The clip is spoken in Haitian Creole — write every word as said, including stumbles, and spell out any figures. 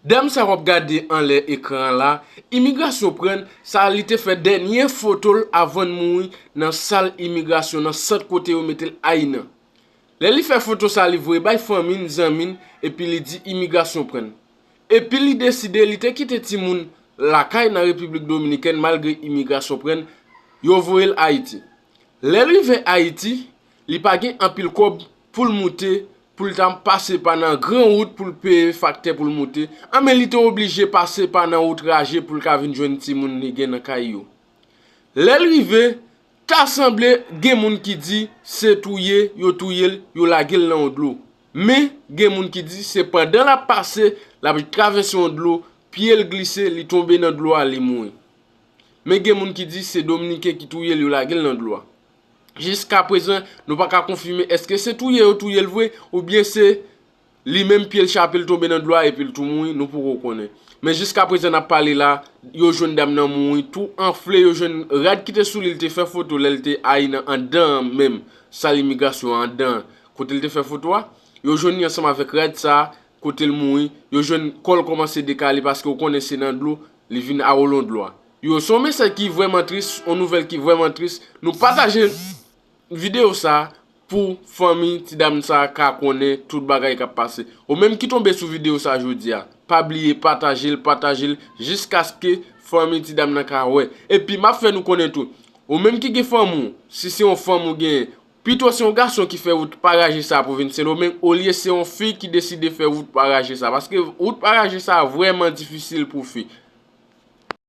Dam sa w ap gade anlè ekran an la, imigrasyon pran l, sa li te fè dènye foto l avan l mouri nan sal imigrasyon, nan sant kote yo mete l ayi nan. Lè li fè foto sa, li voye bay fanmi n, zanmi n, epi li di imigrasyon pran l. Epi li deside li te kite timoun lakay nan Repiblik Dominikèn malgre imigrasyon pran l, yo voye l Ayiti. Lè l rive Ayiti, li pa gen anpil kòb pou l moute, pou l ta pase pa nan gran wout pou l peye faktè pou l moute, anben li te oblije pase pa nan wout raje pou l ka vin jwenn timoun li gen nan kay yo. Lè l rive, ta sanble gen moun ki di se touye yo touye l, yo lage l nan yon dlo. Men, gen moun ki di se pandan l ap pase, l ap travèse yon dlo, pye l glise, li tonbe nan dlo a, li mouri. Men gen moun ki di se Dominiken ki touye l, yo lage l nan dlo a. Jiskaprezan, nou pa ka konfime èske se touye yo touye l vre, oubyen se li menm pye l chape l tonbe nan dlo a epi l tou mouri, nou poko konnen. Men jiskaprezan n ap pale la, yo jwenn dam nan mouri tou anfle, yo jwenn rad ki te sou li, l te fè foto lè l te ayi nan anndan an menm, sal imigrasyon an anndan an, kote l te fè foto a, yo jwenn li ansanm avèk rad sa a, kote l mouri, yo jwenn kò l kòmanse dekale paske w konnen se nan dlo, li vin awolon dlo a. Yo, se yon mesaj ki vrèman tris, yon nouvèl ki vrèman tris. Nou pataje videyo sa a pou fanmi ti dam sa a ka konnen tout bagay k ap pase. Ou menm ki tonbe sou videyo sa a jodi a, pa bliye pataje l, pataje l jiskaske fanmi ti dam nan ka wè. Epi m ap fè nou konnen tou, ou menm ki gen fanmi w, si se yon fanm ou genyen, pito se yon gason ki fè wout pa raje sa a pou vin Sendomeng, olye se yon fi ki deside fè wout pa raje sa a. Paske wout pa raje sa a vrèman difisil pou fi.